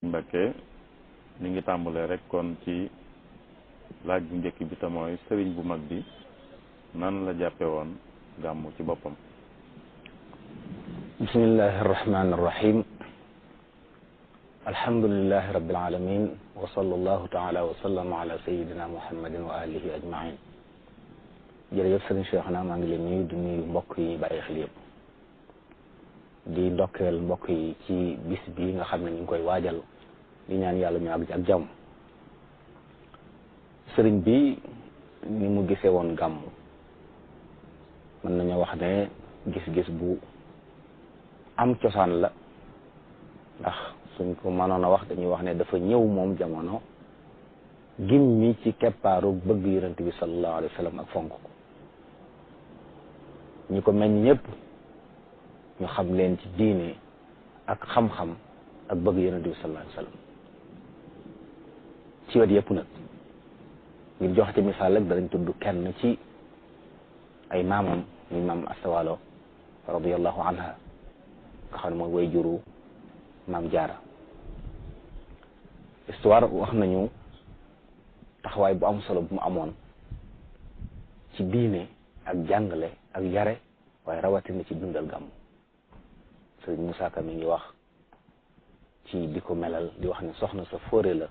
Mbakke ni ngi tàmbalee rek kon ci laaj bu njëkk bi te mooy sëriñ bu mag bi nan la jàppe woon gàmmu ci boppam. bismillahi arrahmani irrahim alhamdulilahi rabbil alamin wa sallallahu taala wa sallama ala sayidina muhammadin wa alihi ajmain jërëjëf sëriñ Cheikhna maa ngi leen nuyu di nuyu mbokk yi bàyyi xel yëpp di ndokkeel mbokk yi ci bis bi nga xam ne ñu ngi koy waajal di ñaan yàlla ñu àgg ci ak jàmm. sëriñ bi ni mu gisee woon gàmm mën nañoo wax ne gis-gis bu am cosaan la ndax suñ ko mënoon a wax dañuy wax ne dafa ñëw moom jamono gim mi ci keppaaru bëgg yonent bi sallallahu alayhi wa sallam ak fonk ko ñi ko meññ ñëpp ñu xam leen ci diine ak xam-xam ak bëgg yonent bi sallallahu alayhi wa sallam ci wet yëpp nag ngir jox ci misaal rek danañ tudd kenn ci ay maamam muy maam Astawalo radiyallahu anha nga xam ne mooy way juru maam Jaara. histoire wax nañu taxawaay bu am solo bu mu amoon ci diine ak jàngale ak yare waaye rawatina ci dundal gàmm. sëriñ Moussa Ka mi ngi wax ci di ko melal di wax ne soxna sa fóore la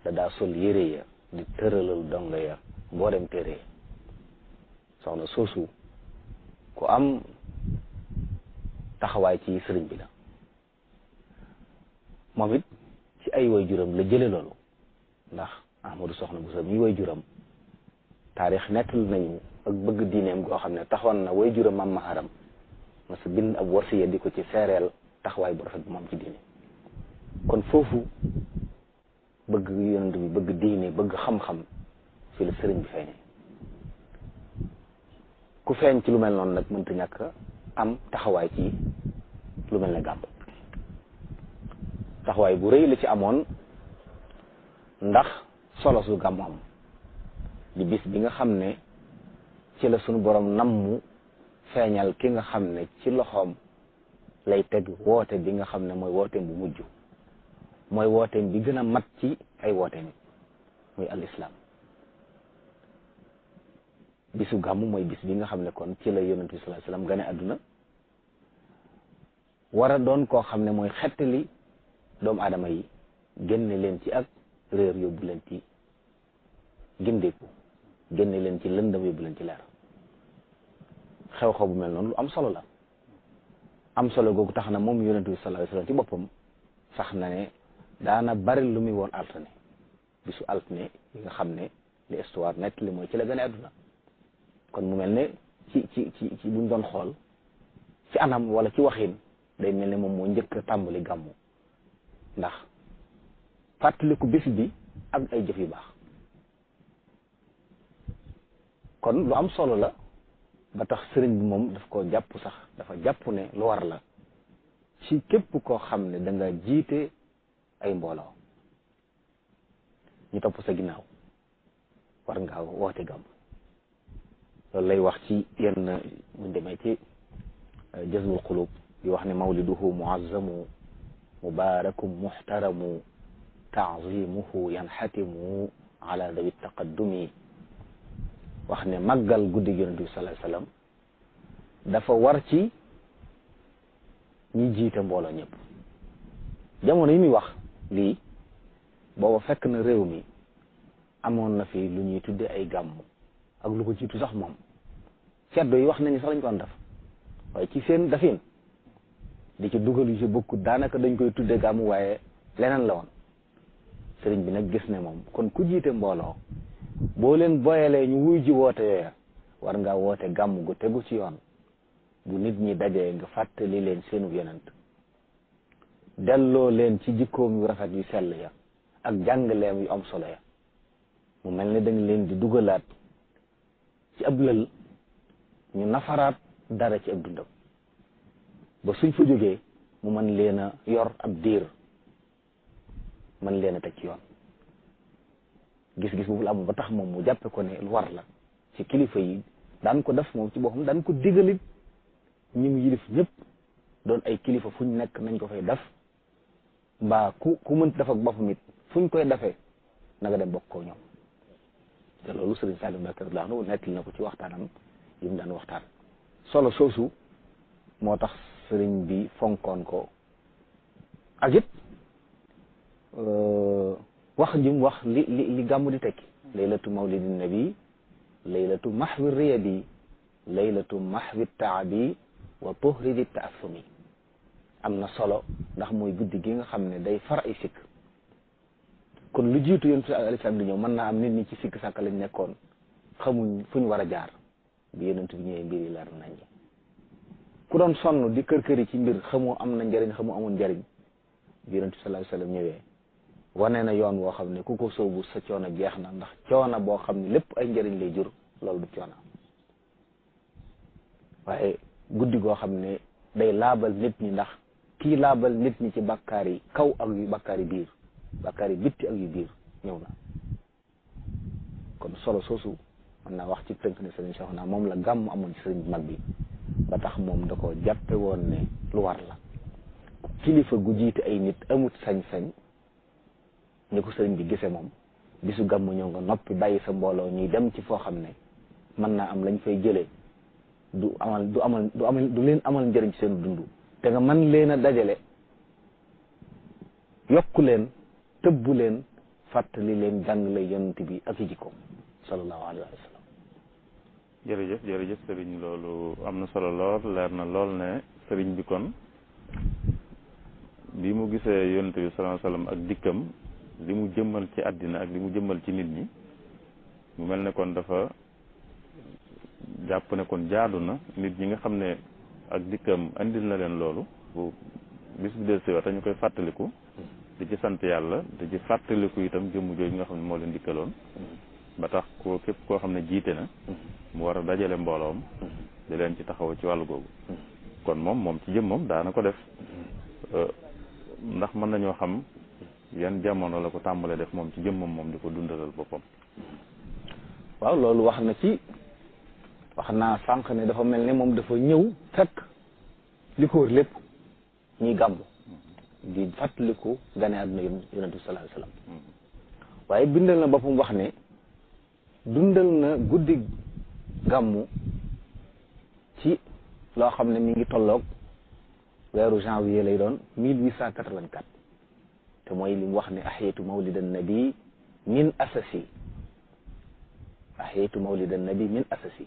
da daa sol yére ya di tëralal donga ya mboolem téere soxna soosu ku am taxawaay ci sëriñ bi la moom it ci ay way juram la jële loolu ndax Ahmadu soxna bu sa mi way juram taarix nettal nañu ak bëgg diineem goo xam ne taxoon na way juram am maharam ma sa bind ab wasiya di ko ci seereel taxawaay bu rafet bu moom ci diine kon foofu bëgg yonent bi bëgg diine bëgg xam-xam fi la sëriñ bi feeñee ku feeñ ci lu mel noonu nag mënta ñàkk am taxawaay ci lu mel ne gàmm taxawaay bu rëy la ci amoon ndax solo su gàmm am di bis bi nga xam ne ci la sunu borom nammu feeñal ki nga xam ne ci loxoom lay teg woote bi nga xam ne mooy wooteem bu mujj mooy wooteem bi gën a mat ci ay wooteem muy al islam bisu gàmm mooy bis bi nga xam ne kon ci la yonent bi sallallahu alayhi wasallam gane àdduna war a doon koo xam ne mooy xettali doomu aadama yi génne leen ci ak réer yóbbu leen ci gindeeku génne leen ci lëndam yóbbu leen ci leer xew-xew bu mel noonu lu am solo la am solo googu tax na moom yonent bi sallallahu alayhi wasallam ci boppam sax na ne daana bari lu muy woon altine bisu altine yi nga xam ne li histoire nett li mooy ci la gën a àdduna kon mu mel ne ci buñ doon xool ci anam wala ci waxin day mel ne moom moo njëkk a tàmbali gàmmu ndax fàttaliku bis bi ak ay jëf yu baax kon lu am solo la ba tax sëriñ bi moom daf ko jàpp sax dafa jàpp ne lu war la ci képp koo xam ne da nga jiite ay mbooloo ñu topp sa ginnaaw war ngaa woote gàmm loolu lay wax ci yenn buñ demee ci jazbul qulub di wax ne mawliduhu muazzamu mubarakum muhtaramu taazimuhu yanxatimu ala dawi taqaddumi wax ne màggal guddi yonent bi sallallahu alayhi wasallam dafa war ci ñi jiite mbooloo ñëpp jamono yi muy wax lii booba fekk na réew mi amoon na fi lu ñuy tudde ay gàmm ak lu ko jiitu sax moom ceddo yi wax nañu sax lañ ko def waaye ci seen dafin di ci dugal yu ci bokkut daanaka dañ koy tudde gàmm waaye leneen la woon sëriñ bi nag gis ne moom kon ku jiite mbooloo boo leen boyalee ñu wuy ji woote yooya war ngaa woote gàmm gu tegu ci yoon bu nit ñi dajee nga fàttali leen seenu yonent delloo leen ci jikkoom yu rafet yu sell ya ak jàngaleem yu am solo ya mu mel ne dañ leen di dugalaat ci ab lël ñu nafaraat dara ci ab dundam ba suñ fa jógee mu mën leen a yor ab diir mën leen a teg ci yoon gis-gis boobu la am ba tax moom mu jàppe ko ne lu war la ci kilifa yi daan ko def moom ci boppam daan ko digalit ñi mu yilif ñëpp doon ay kilifa fuñ nekk nañ ko fay def mbaa ku mënti def ak boppam it fuñ koy defee na nga dem bokk koo ñoom te loolu sëriñ Saliou Mbacké radiyallahu anhu nettali na ko ci waxtaanam yi mu daan waxtaan solo soosu moo tax sëriñ bi fonkoon ko ak it wax ji mu wax li gàmmu di tekki laylatu mawlidin nabi laylatu mahwi riyadi laylatu mahwi taabi wa tuhridi taassumi am na solo ndax mooy guddi gi nga xam ne day far ay sikk kon lu jiitu yonent alayhi salaam di ñëw mën naa am nit ñi ci sikk sàkk lañ nekkoon xamuñ fu ñu war a jaar bi yonent bi ñëwee mbir yi leer nañ ku doon sonn di kër yi ci mbir xamoo am na njëriñ xamoo amul njëriñ bi yonent bi sallallahu alayhi wasallam ñëwee wane na yoon woo xam ne ku ko sóobu sa coono jeex na ndax coono boo xam ne lépp ay njëriñ lay jur loolu du coono waaye guddi goo xam ne day laabal nit ñi ndax kii laabal nit ñi ci bakkaar yi kaw ak yu bakkaar yi biir bakkaar yi bitti ak yu biir ñëw na kon solo soosu mën naa wax ci tënk ne sëriñ Cheikh naa moom la gàmm amoon ci sëriñ mag bi ba tax moom da ko jàppe woon ne lu war la kilifa gu jiite ay nit amut sañ-sañ ni ko sëriñ bi gisee moom bisu gàmm ñëw nga noppi bàyyi sa mbooloo ñuy dem ci foo xam ne mën naa am lañ fay jëlee du leen amal njëriñ ci seen dund te nga mën leen a dajale yokku leen tëbbu leen fàttali leen jàngale yonent bi ak i jikko sallallahu alayhi wa sallam. jërëjëf sëriñ loolu am na solo lool leer na lool ne sëriñ bi kon bi mu gisee yonent bi sallallahu alayhi wa sallam ak dikkam li mu jëmmal ci àddina ak li mu jëmmal ci nit ñi mu mel ne kon dafa jàpp ne kon jaadu na nit ñi nga xam ne ak dikkam andil na leen loolu bu bis bi del siwa te ñu koy fàttaliku di ci sant yàlla di ci fàttaliku itam jëmm jooju nga xam ne moo leen dikkaloon ba tax ko képp koo xam ne jiite na mu war a dajale mbooloom di leen ci taxaw ci wàllu googu kon moom ci jëmmam daana ko def ndax mën nañoo xam yan jamono la ko tàmbalee def moom ci jëmmam moom di ko dundalal boppam. waaw loolu wax naa sànq ne dafa mel ne moom dafa ñëw fekk li ko wër lépp ñuy gàmmu di fàttaliku gane àdduna yonent bi sallallahu alayhi wasallam waaye bindal na boppam wax ne dundal na guddi gàmmu ci loo xam ne mi ngi tolloog weeru janvier lay doon 1884 te mooy li mu wax ne ahyaytu mawlidan nabi min asasi ahyaytu mawlidan nabi min asasi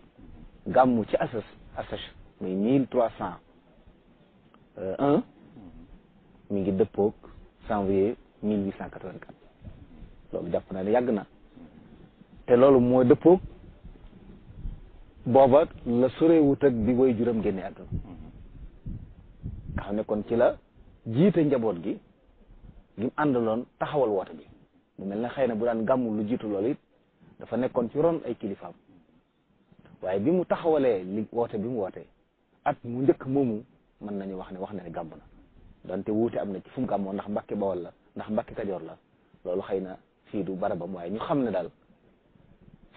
gàmmu ci asas muy 1301 mi ngi dëppoog janvier 1884 loolu jàpp naa ne yàgg na te loolu moo dëppoog booba la sorewut ak bi way juram génne àdduna nga xam ne kon ci la jiite njaboot gi mu àndaloon taxawal woote bi mu mel ne xëy na bu daan gàmmu lu jiitu loolu it dafa nekkoon ci ron ay kilifaam waaye bi mu taxawalee li woote bi mu wootee at mu njëkk moomu mën nañu wax na ne gàmm na donte wuute am na ci fu mu gàmmoo ndax Mbàkke Bawol la ndax Mbàkke Kajoor la loolu xëy na fii du barabam waaye ñu xam ne daal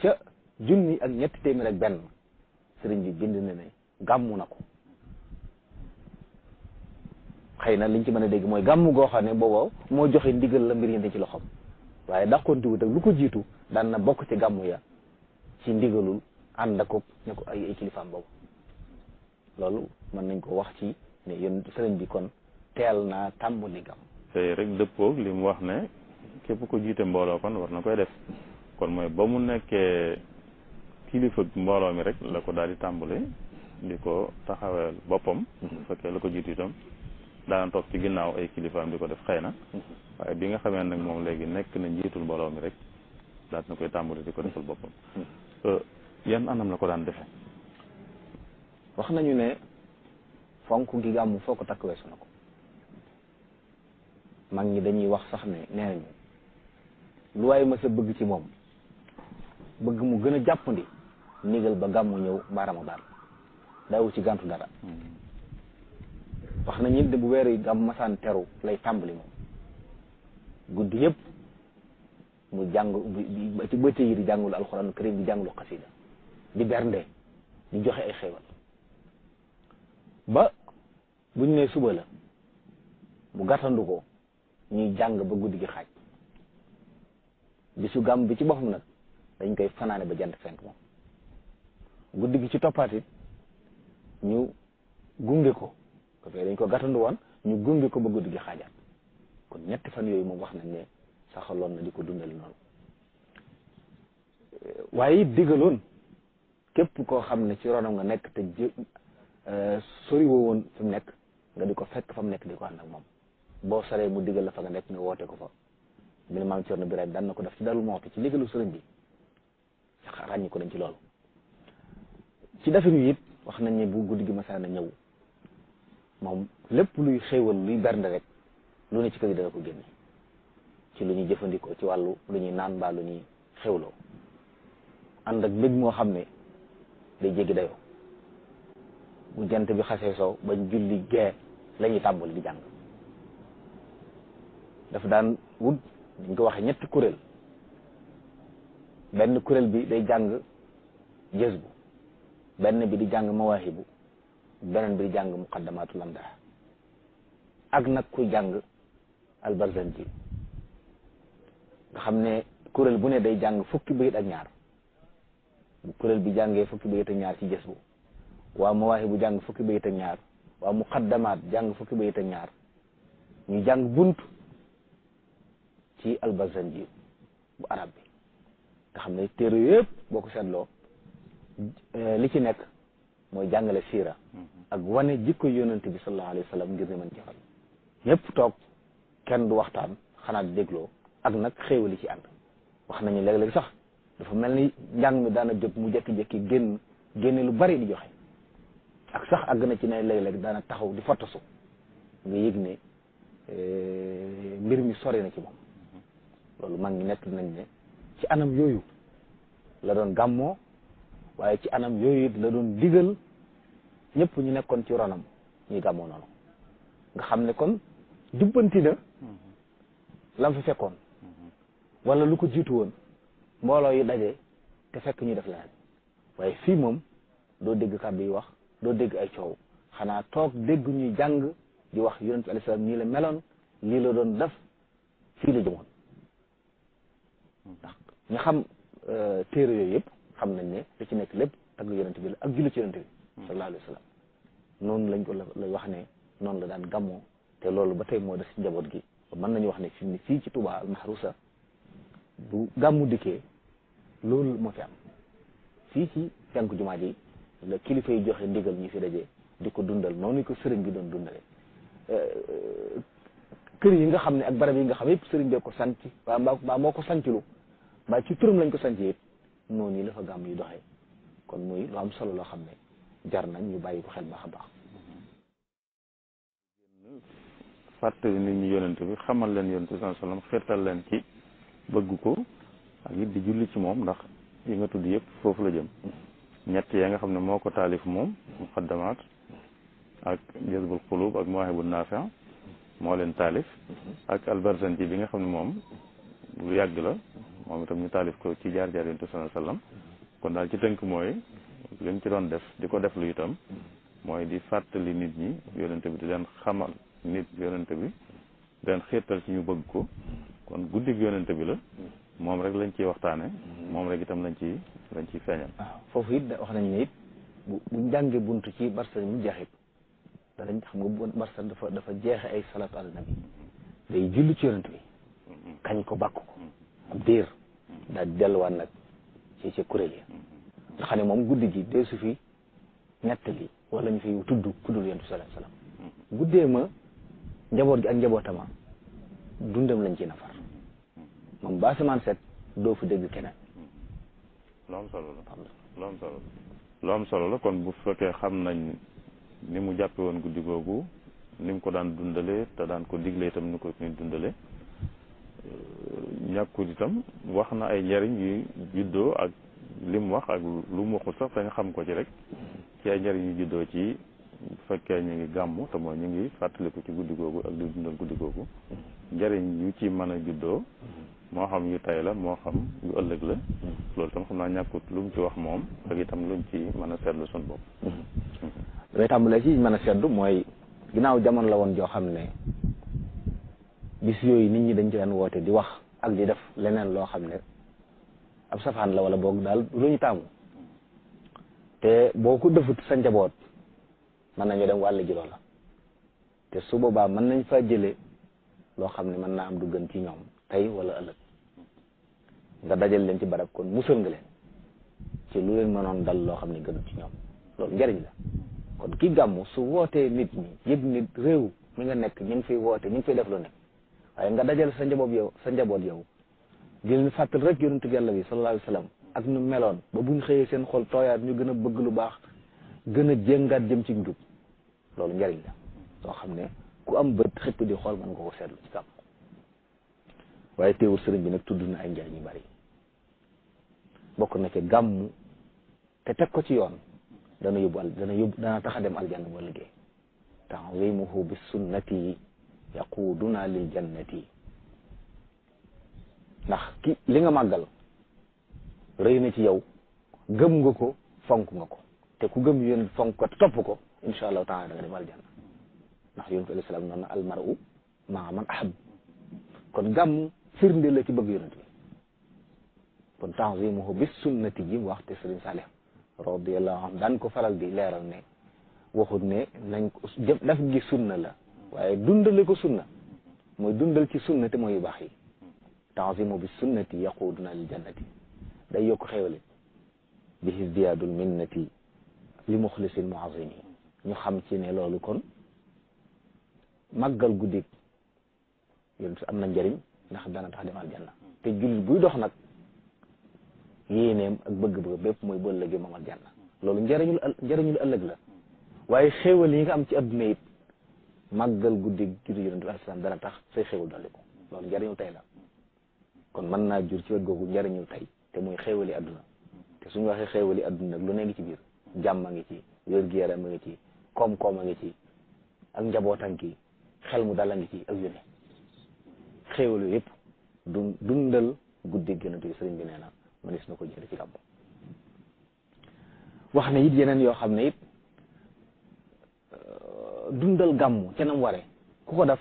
ca 1200 sëriñ bi bind na ne gàmmu na ko xëy na liñ ci mën a dégg mooy gàmmu goo xam ne booba moo joxe ndigal la mbir yi ci loxoom waaye dàqontiwut ak lu ko jiitu daan na bokk ci gàmmu ya ci ndigalul ànd ak ne ko ay kilifaam boobu loolu mën nañ ko wax ci ne yéen sëriñ bi kon teel naa tàmbali gàmm tey rek dëppoog li mu wax ne képp ko jiite mbooloo kon war na koy def kon mooy ba mu nekkee kilifa mbooloo mi rek la ko daal di tàmbali di ko taxaweel boppam bu fekkee la ko jiitu itam daana toog ci ginnaaw ay kilifaam di ko def xëy na waaye bi nga xamee nag moom léegi nekk na njiitul mbooloo mi rek daal na koy tàmbali di ko defal boppam yan anam la ko daan defe wax nañu ne fonk gi gàmmu foo ko takk weesu na ko mag ñi dañuy wax sax ne nee nañu lu waaye ma sa bëgg ci moom bëgg mu gën a jàppandi ndigal ba gàmmu ñëw mbaa Ramadan daawu ci gàntu dara wax nañu ne bu weer yi gàmmu masaan teru lay tàmbali moom guddi yëpp mu jàng ci bëccëg yi di jàngulu alxuraan karim di jàngulu xasida di bernde di joxe ay xéewal ba buñ ne suba la mu gàttandu ko ñuy jàng ba guddi gi xaaj bisu gàmm bi ci boppam nag dañ koy fanaane ba jant fenk moom guddi gi ci toppaat it ñu gunge ko dañ ko gàttandu woon ñu gunge ko ba guddi gi xaajaat kon ñetti fan yooyu moom wax nañ ne saxaloon na di ko dundal noonu waaye it digaloon képp koo xam ne ci ronam nga nekk te sori woo woon fi mu nekk nga di ko fekk fa mu nekk di ko ànd ak moom boo saree mu digal la fa nga nekk nga woote ko fa mine maam Cerno Birahim daan na ko def ci Darou Mouhty ci ndigalu sëriñ bi ràññi ko nañ ci loolu ci defin wi it wax nañ ne bu guddi gi masaana ñëw moom lépp luy xéewal luy bernde rek lu ne ci kër gi dana ko génne ci lu ñuy jëfandikoo ci wàllu lu ñuy naan mbaa lu ñuy xewloo ànd ak mbég moo xam ne day jéggi dayoo bu jant bi xasee soow bañ julli gee la ñuy tàmbali di jàng dafa daan wut dañ ko waxee ñetti kuréel benn kuréel bi day jàng jazbu benn bi di jàng mawaahibu beneen bi di jàng muqaddamatul amdah ak nag kuy jàng albarzanji nga xam ne kuréel bu ne day jàng fukki bayit ak ñaar bu kuréel bi jàngee fukki bayit ak ñaar ci jazbu waa mawaahibu jàng fukki bayit ak ñaar waa muqaddamaat jàng fukki bayit ak ñaar ñu jàng bunt ci albarzanji bu arab bi nga xam ne téere yëpp boo ko seetloo li ci nekk mooy jàngale siira ak wane jikko yonent bi sallallahu alayhi wa sallam ngir ne mën ci fal ñëpp toog kenn du waxtaan xanaa di dégloo ak nag xéewali ci ànd wax nañu léeg-léeg sax dafa mel ni njàng mi daana jot mu jékki-jékki génne lu bari di joxe ak sax àgg na ci ne léeg-léeg daana taxaw di fottasu nga yëg ne mbir mi sori na ci moom loolu mag ñi nekk nañ ne ci anam yooyu la doon gàmmoo waaye ci anam yooyu it la doon digal ñëpp ñu nekkoon ci ronam ñuy gàmmoo noonu nga xam ne kon jubbanti na lam fi fekkoon wala lu ko jiitu woon mbooloo yi daje te fekk ñu def leneen waaye fii moom doo dégg kàddu yi wax doo dégg ay coow xanaa toog dégg ñuy jàng di wax yonent bi alayhi salaam nii la meloon lii la doon def fii la jëmoon ndax ñu xam téere yooyu yëpp xam nañ ne li ci nekk lépp tagg yonent bi la ak julli ci yonent bi sallallahu alayhi wa sallam noonu lañ ko la wax ne noonu la daan gàmmoo te loolu ba tey moo des ci njaboot gi mën nañu wax ne fi mu ne fii ci Touba al Mahrousa bu gàmmu dikkee loolu moo fi am fii ci jànku jumaa ji la kilifa yi joxe ndigal ñu fi daje di ko dundal noonu ko sëriñ bi doon dundale kër yi nga xam ne ak barab yi nga xam yëpp sëriñ bee ko sanc mbaa moo ko sanclu mbaa ci turam lañ ko sanc yëpp noonu yi la fa gàmm yi doxee kon muy lu am solo loo xam ne jar nañ ñu bàyyi ko xel baax a baax fàttali nit ñi yonent bi xamal leen yonent bi sallallahu alayhi wasallam xirtal leen ci bëgg ko ak it di julli ci moom ndax yi nga tudd yëpp foofu la jëm ñett ya nga xam ne moo ko taalif moom muqaddamaat ak jazbul qulub ak mawahibun nafi' moo leen taalif ak albarzanji bi nga xam ne moom lu yàgg la moom itam ñu taalif ko ci jaar-jaar yonent bi sallallahu alayhi wasallam kon daal ci tënk mooy li mu ci doon def di ko def lu itam mooy di fàttali nit ñi yonent bi di leen xamal nit yonent bi di leen xiirtal ci ñu bëgg ko kon guddig yonent bi la moom rek lañ ciy waxtaane moom rek itam lañ ciy feeñal. waaw foofu it wax nañu ne it buñ jàngee bunt ci barsan mu jeexit danañ xam nga barsan dafa jeexe ay salaatu ala nabi day julli ci yonent bi kañ ko bàkk ko ab diir daal di delluwaat nag ci kuréel yi nga xam ne moom guddi gi dee su fi ñettali wala ñu fi tudd kuddul yonent bi sallallahu alayhi wasallam guddee ma njaboot gi ak njabootama dundam lañ ci nafar moom ba asamaan set doo fa dégg keneen lu am solo la lu am solo la kon bu fekkee xam nañ ni mu jàppe woon guddi googu ni mu ko daan dundale te daan ko digle itam ni ko ni dundale ñàkkul itam wax na ay njariñ yu juddoo ak li mu wax ak lu mu waxul sax te nga xam ko ci rek ci ay njariñ yu juddoo ci bu fekkee ñu ngi gàmmu te mooy ñu ngi fàttaliku ci guddi googu ak di dundal guddi googu njariñ yu ci mën a juddoo moo xam yu tay la moo xam yu ëllëg la loolu tam xam naa ñàkkut lu mu ci wax moom ak itam luñ ci mën a seetlu suñu bopp damay tàmbalee ci mën a seetlu mooy ginnaaw jamono la woon joo xam ne bis yooyu nit ñi dañ ci daan woote di wax ak di def leneen loo xam ne ab safaan la wala boog daal lu ñu taamu te boo ko defut sa njaboot mën nañu dem wàll ji loola te su boobaa mën nañ faa jëlee loo xam ne mën naa am du gën ci ñoom tey wala ëllëg nga dajal leen ci barab kon musal nga leen ci lu leen mënoon dal loo xam ne gënut ci ñoom loolu njariñ la kon ki gàmmu su wootee nit ñi yëg nit réew mi nga nekk ñu ngi fiy woote ñu ngi fiy def lu nekk waaye nga dajal sa njaboot yow di leen fàttal rek yonentu Yàlla bi sallallahu alayhi wa sallam ak nu meloon ba buñ xëyee seen xol tooyaat ñu gën a bëgg lu baax gën a jéngaat jëm ci njub loolu njariñ la soo xam ne ku am bët xëpp di xool mën nga ko seetlu ci gàmm waaye teewul sëriñ bi nag tudd na ay njariñ yu bari bokk na ci gàmm te teg ko ci yoon dana tax a dem aljanna boo liggéey ta'zimuhu bis sunnati yaquduna lil jannati ndax li nga màggal rëy na ci yow gëm nga ko fonk nga ko te ku gëm yéen fonk ko topp ko insha allahu taala da nga dem aljanna ndax yonent bi alayhi salaam noonu na almaru maa man ahab kon gàmm firnde la ci bëgg yonent bi kon ta'zimuhu bis sunnati ji wax te Sëriñ Saalih radiyallahu anhu daan ko faral di leeral ne waxut ne nañ ko daf gi sunna la waaye dundale ko sunna mooy dundal ci sunna te mooy yu baax yi ta'zimu bis sunnati yaquduna lil jannati day yokk xéewale bi izdiyaadul minnati li muxlisin mu'azzimi ñu xam ci ne loolu kon màggal guddik yéen am na njëriñ ndax dana tax dem aljanna te jullit buy dox nag yéeneem ak bëgg-bëgg bépp mooy bu ëllëgee moom aljanna loolu njëriñul ëllëg la waaye xéewal yi nga am ci adduna it màggal guddi juddu yonent bi alayhi salaam dana tax say xéewal dolli ko loolu njëriñul tey la kon mën naa jur ci wet googu njëriñul tey te muy xéewali adduna te suñu waxee xéewali adduna nag lu ne ngi ci biir jàmm a ngi ci wér-gu-yaram a ngi ci koom-koom a ngi ci ak njaboot a ngi ci xel mu dal a ngi ci ak yónne xéewal yëpp dundal guddi yonent bi sëriñ bi nee na mënees na ko jël ci gàmmu wax ne it yeneen yoo xam ne it dundal gàmmu ca nam ware ku ko def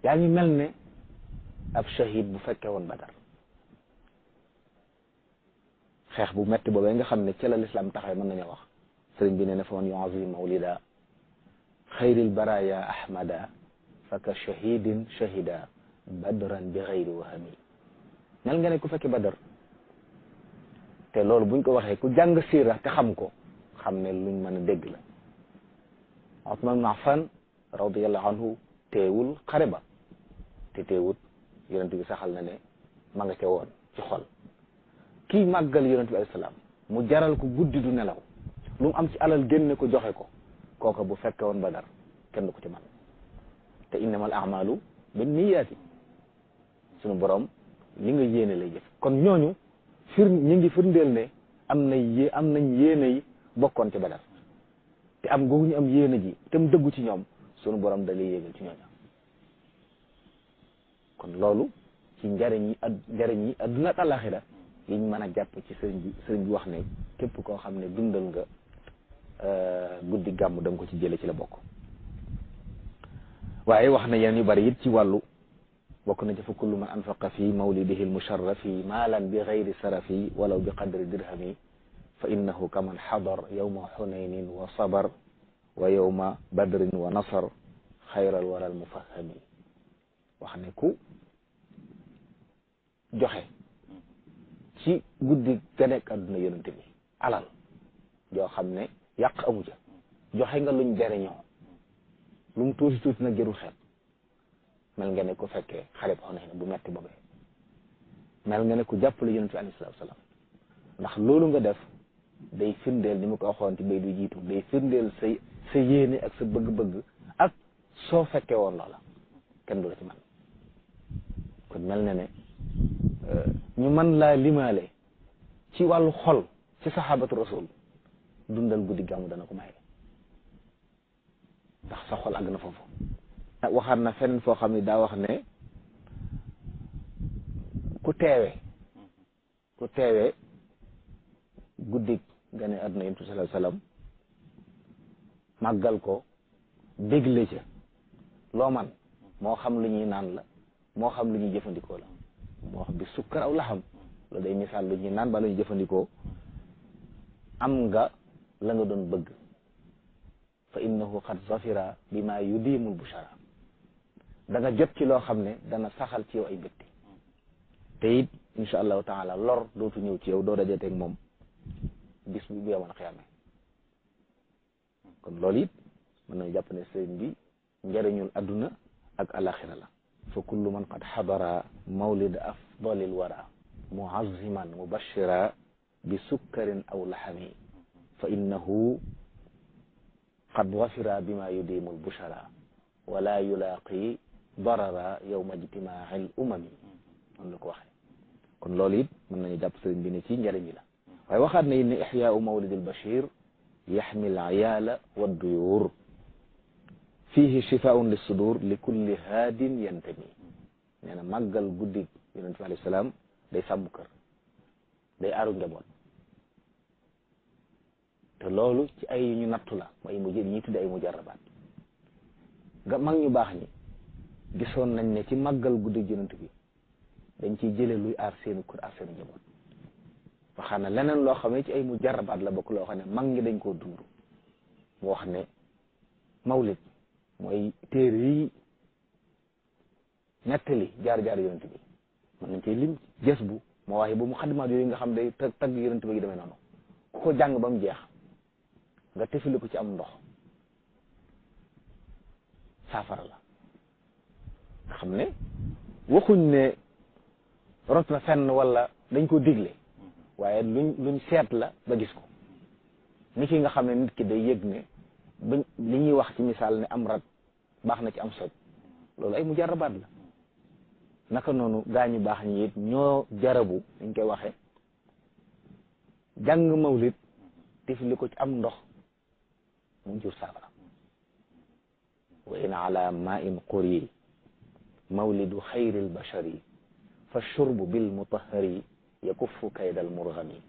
yaa ngi mel ne ab shahid bu fekkee woon Badar xeex bu metti boobee nga xam ne ca la lislaam taxawee mën nañoo wax sëriñ bi nee na fa man yu'azzim mawlida xayril baraya ahmada faka shahidin shahida badran bi xayri wahami mel nga ne ku fekkee Badar te loolu buñ ko waxee ku jàng siira te xam ko xam ne luñ mën a dégg la Usmaan ibn Affan radiyallahu anhu teewul xare ba te teewut yonent bi saxal na ne ma nga ca woon ci xol kii màggal yonent bi alayhi salaam mu jaral ko guddi du nelaw lu mu am ci alal génne ko joxe ko kooka bu fekke woon Badar kenn du ko ci man te innamal a'malu binniyaati sunu borom li nga yéene lay jëf kon ñooñu ñu ngi firndeel ne am nañ yéene yi bokkoon ci Badar te am googu ñu am yéene ji te mu dëggu ci ñoom sunu borom da lay yéegal ci ñooñu kon loolu ci njariñ yi adduna ak àllaaxira yiñ mën a jàpp ci sëriñ bi wax ne képp koo xam ne dundal nga guddi gàmm da nga ko ci jële ci la bokk waaye wax na yeneen yu bari it ci wàllu bokk na ci fa kullu man anfaqa fi mawlidihi almusharrafi maalan bi gayri sarafi walaw bi qadri dirhami fa innahu kaman xadar yowma xunaynin wa sabar wa yowma badrin wa nasar xayral waral mufahami wax ne ku joxe ci guddi ganek àdduna yonente bi alal joo xam ne yàq amu ca joxe nga luñ jariñoo lu mu tuuti tuuti nag jërul xeet mel nga ne ku fekkee xareb Xunayn bu metti boobee mel nga ne ku jàppale yonent bi alayhi salaatu salaam ndax loolu nga def day firndeel ni mu ko waxoon ci bay du jiitu day firndeel sa yéene ak sa bëgg-bëgg ak soo fekkee woon loola kenn du la ci man kon mel na ne ñu mën laa limaale ci wàllu xol ci saxaabatu rasul dundal guddi gàmmu dana ko maye ndax sa xol àgg na foofu waxaat na feneen foo xam ne daa wax ne ku teewee guddi gane àdduna yonent bi sallallahu alayhi wasallam màggal ko dégle ca loo man moo xam lu ñuy naan la moo xam lu ñuy jëfandikoo la moo xam bi sukkar aw laxam loolu day misaal lu ñuy naan ba lu ñuy jëfandikoo am nga la nga doon bëgg fa innahu qad zafira bima yudiimul bushara da nga jot ci loo xam ne dana saxal ci yow ay mbégte te it insha allahu taala lor dootu ñëw ci yow doo dajeteeg moom bis bu yomal xiyaame kon loolu it mën nañu jàpp ne sëriñ bi njëriñul adduna ak alaxira la fa kullu man qad xadara mawlid afdalil wara muaziman mubashira bi sukkarin aw laxami fa innahu qad wafira bima yudimu lbushara wala yulaaqi darara yowma ijtimaai l umami noonu la ko waxee kon loolu it mën nañu jàpp sëriñ bi ne ci njëriñ la waaye waxaat na it ne ixyaau mawlid albashir yaxmi al ayaala wa duyuur fihi shifaun lissudur li kulli haadin yantami nee na màggal guddi yonent bi alayhi salaam day sàmm kër day aaru njaboot te loolu ci ay ñu nattu la ay mu ñi tudde ay mujarrabaat nga mag ñu baax ñi gisoon nañ ne ci màggal guddi yonent bi dañ ciy jële luy aar seenu kër aar seenu njaboot waxaan na leneen loo xam ne ci ay mujarrabaat la bokk loo xam ne mag ñi dañ koo dund mu wax ne mawlid mooy téere yi nettali jaar-jaar yonent bi mën nañ cee lim gës bu moo waaye ba mu xadimaat yooyu nga xam day tagg yonent bi gi demee noonu ku ko jàng ba mu jeex nga tefali ko ci am ndox saafara la nga xam ne waxuñ ne rot na fenn wala dañ ko digle waaye luñ seet la ba gis ko ni ki nga xam ne nit ki day yëg ne bañ li ñuy wax ci misaal ne am rat baax na ci am soj loolu ay mujarrabaat la naka noonu gaañu baax ñi it ñoo jarabu dañ koy waxe jàng mawlid tifli ko ci am ndox mu jur saafara wa in ala ma in quri mawlidu xayril bashari fa shurbu bil mutahari yakuffu kaydal murghami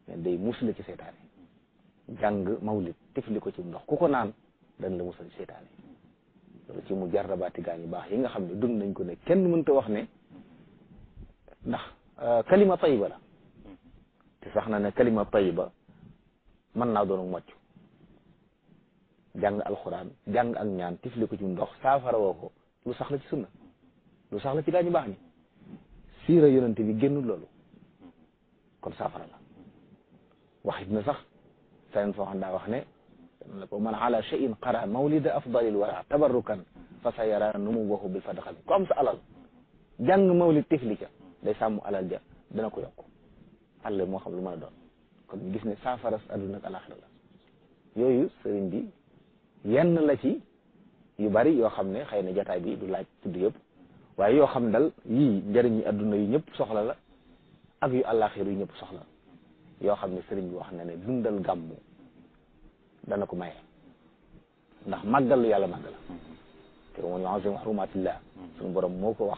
men day musla ci seytaane jàng mawlid tifli ko ci ndox ku ko naan dañ la musal ci seytaane loolu ci mu jarrabaati gaa ñu baax yi nga xam ne dund nañ ko ne kenn mënta wax ne ndax kalima tayiba la te sax na ne kalima tayiba mën naa doon mocc jàng alxuraan jàng ak ñaan tifli ko ci ndox saafara woo ko lu sax la ci sunna lu sax la ci gaa ñu baax ñi siira yonente bi génnul loolu kon saafara la waxit na sax feneen foo xam daa wax ne la ko man ala shay'in qara mawlida afdalil wara tabarrukan fa sa yara numuwahu bil fadxami ku am sa alal jàng mawlid tifli ca day sàmm alal ja dana ko yokk àll moo xam lu mën a doon kon ñu gis ne saafara adduna ak alaxira la yooyu sëriñ bi yenn la ci yu bari yoo xam ne xëy na jataay bi du laaj tudd yëpp waaye yoo xam dal yii njëriñi adduna yu ñëpp soxla la ak yu alaxira yu ñëpp soxla yoo xam ne sëriñ bi wax na ne dundal gàmmu dana ko maye ndax màggal lu yàlla màgg la te man yu'azzim hurumatillah suñu borom moo ko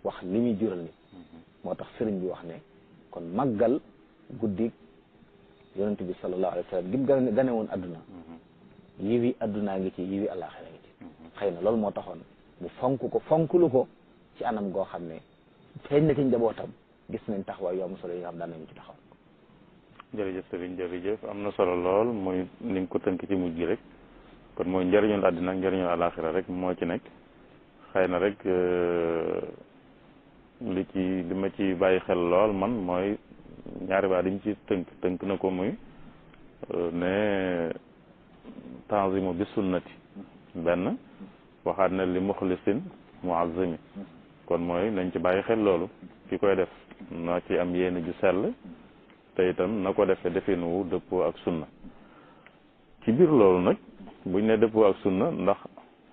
wax li muy jural nit moo tax sëriñ bi wax ne kon màggal guddi yonent bi sallallahu alayhi wa sallam gim gane woon adduna yiwi addunaa ngi ci yiwi àllaaxira ngi ci xëy na loolu moo taxoon mu fonklu ko ci anam goo xam ne feeñ na ci njabootam gis nañ taxawaay yu am solo yi nga xam daan nañu ci taxaw. jërëjëf sëriñ jërëjëf am na solo lool mooy ni nga ko tënk ci mujj gi rek kon mooy njëriñul àddina ak njëriñul àllaaxira rek moo ci nekk xëy na rek li ma ci bàyyi xel lool man mooy ñaari baa diñ ci tënk na ko muy ne tanzimu bi sunnati benn waxaat na li muxlisin muazzimi kon mooy nañ ci bàyyi xel loolu ki koy def na ci am yéene ju sell te itam na ko defee defin wu dëppoo ak sunna ci biir loolu nag buñ ne dëppoo ak sunna ndax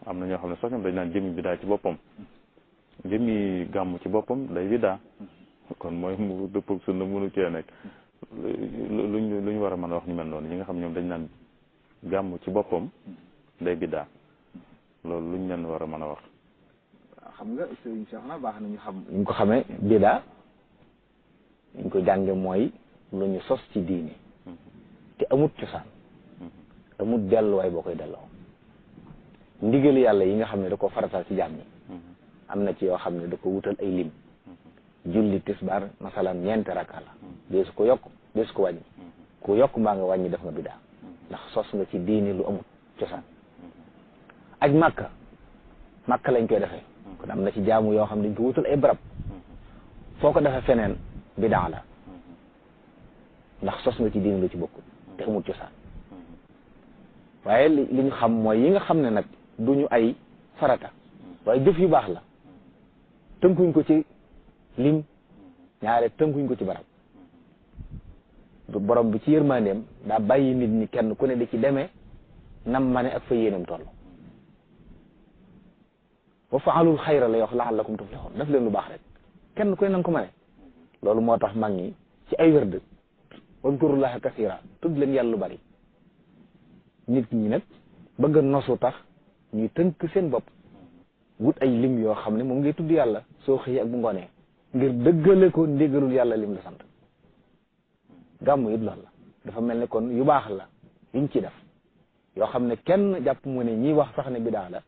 am na ñoo xam ne sax ñoom dañ naan jëmmi bidaa ci boppam jëmmi gàmm ci boppam day bidaa kon mooy mu dëppoo ak sunna mënu cee nekk luñ war a mën a wax ñu mel noonu ñi nga xam ñoom dañ naan gàmm ci boppam day bidaa loolu luñ leen war a mën a wax. xam nga sëriñ Cheikh na baax na ñu xam ñu ko xamee bidaa ñu ko jànge mooy lu ñu sos ci diine te amut cosaan amut delluwaay boo koy delloo ndigal yàlla yi nga xam ne da ko farataal ci jaam ñi am na ci yoo xam ne da ko wutal ay lim julli tisbaar masalan ñeenti rakka la deesu ko yokk deesu ko wàññi ku yokk mbaa nga wàññi def nga bidaa ndax sos nga ci diini lu amul cosaan aj màkka lañ koy defee kon am na ci jaamu yoo xam ne dañ ko wutal ay barab foo ko defee feneen bidaa la ndax sos nga ci diini lu ci bokkul te amul cosaan waaye li ñu xam mooy yi nga xam ne nag duñu ay farata waaye jëf yu baax la tënkuñ ko ci lim ñaare tënkuñ ko ci barab borom bi ci yërmandeem daa bàyyi nit ñi kenn ku ne di ci demee nam ma ne ak fa yéenam toll wa faalul xayra lay wax la'allakum tuflihun def leen lu baax rek kenn ku ne na nga ko ma ne loolu moo tax mag ñi ci ay wërd wadkurullaha kasira tudd leen yàlla lu bari nit ñi nag bëgg a nosu tax ñuy tënk seen bopp wut ay lim yoo xam ne moom ngay tudd yàlla soo xëyee ak bu ngoonee ngir dëggale ko ndégalul yàlla lim la sant gàmmu it loolu la dafa mel ne kon yu baax la yiñ ci def yoo xam ne kenn jàpp mu ne ñiy wax sax ne bidaa la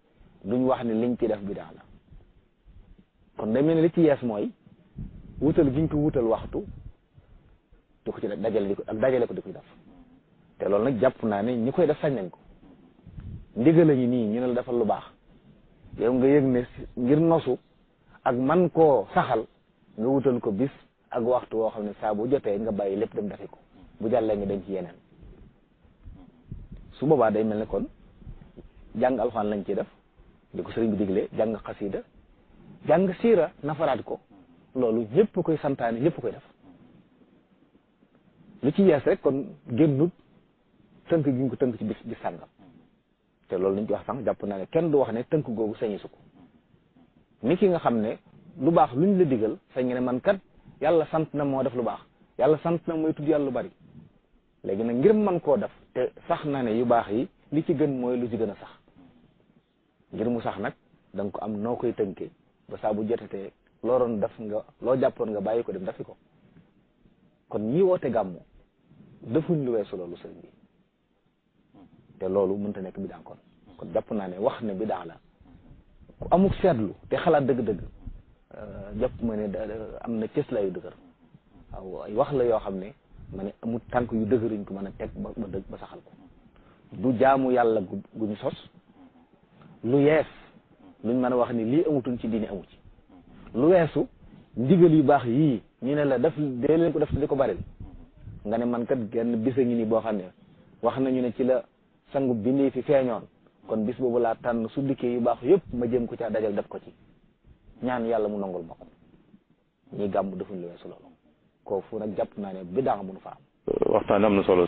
duñ wax ne liñ ci def bidaa la kon day mel ne li ci yees mooy wutal giñ ko wutal waxtu di ko ci dajale ko di ko def te loolu nag jàpp naa ne ñi koy def sañ nañ ko ndigal a ngi nii ñu ne la defal lu baax yow nga yëg ne ngir nosu ak man koo saxal nga wutal ko bis ak waxtu woo xam ne saa bu jotee nga bàyyi lépp dem defi ko bu jàllee nga dem ci yeneen su boobaa day mel ne kon jàng alxuraan lañ ciy def di ko sëriñ bi diglee jàng xasida jàng siira nafaraat ko loolu ñëpp koy santaane ñëpp koy def lu ci yees rek kon génnut tënk gi ñu ko tënk ci bis sàngam te loolu lañ ci wax sànq jàpp naa ne kenn du wax ne tënk googu sañi su ko ni ki nga xam ne lu baax luñ la digal sañ nga ne man kat yàlla sant na moo def lu baax yàlla sant na mooy tudd yàlla lu bari léegi nag ngir man koo def te sax na ne yu baax yi li ci gën mooy lu ci gën a sax ngir mu sax nag da nga ko am noo koy tënkee ba saa bu jotatee loo doon def nga loo jàppoon nga bàyyi ko dem defi ko kon ñi woote gàmmu defuñ lu weesu loolu sëriñ bi te loolu mënta nekk bidaa kon jàpp naa ne wax ne bidaa la ku amuk seetlu te xalaat dëgg-dëgg jàpp ma ne am na cës la yu dëgër waaw ay wax la yoo xam ne ma ne amul tànk yu dëgëruñ ko mën a teg ba saxal ko du jaamu yàlla gu ñu sos lu yees luñ mën a wax ni lii amutuñ ci diini amu ci lu weesu ndigal yu baax yii ñu ne la def dee leen ko def te di ko baril nga ne man kat genn bisa ngi nii boo xam ne wax nañu ne ci la sangu bindee fi feeñoon kon bis boobu laa tànn su dikkee yu baax yëpp ma jëm ko caa dajal def ko ci ñaan yàlla mu nangul ma ko ñii gàmm defuñ lu weesu loolu kooku nag jàpp naa ne bidaa mënu fa am. waxtaan am na solo.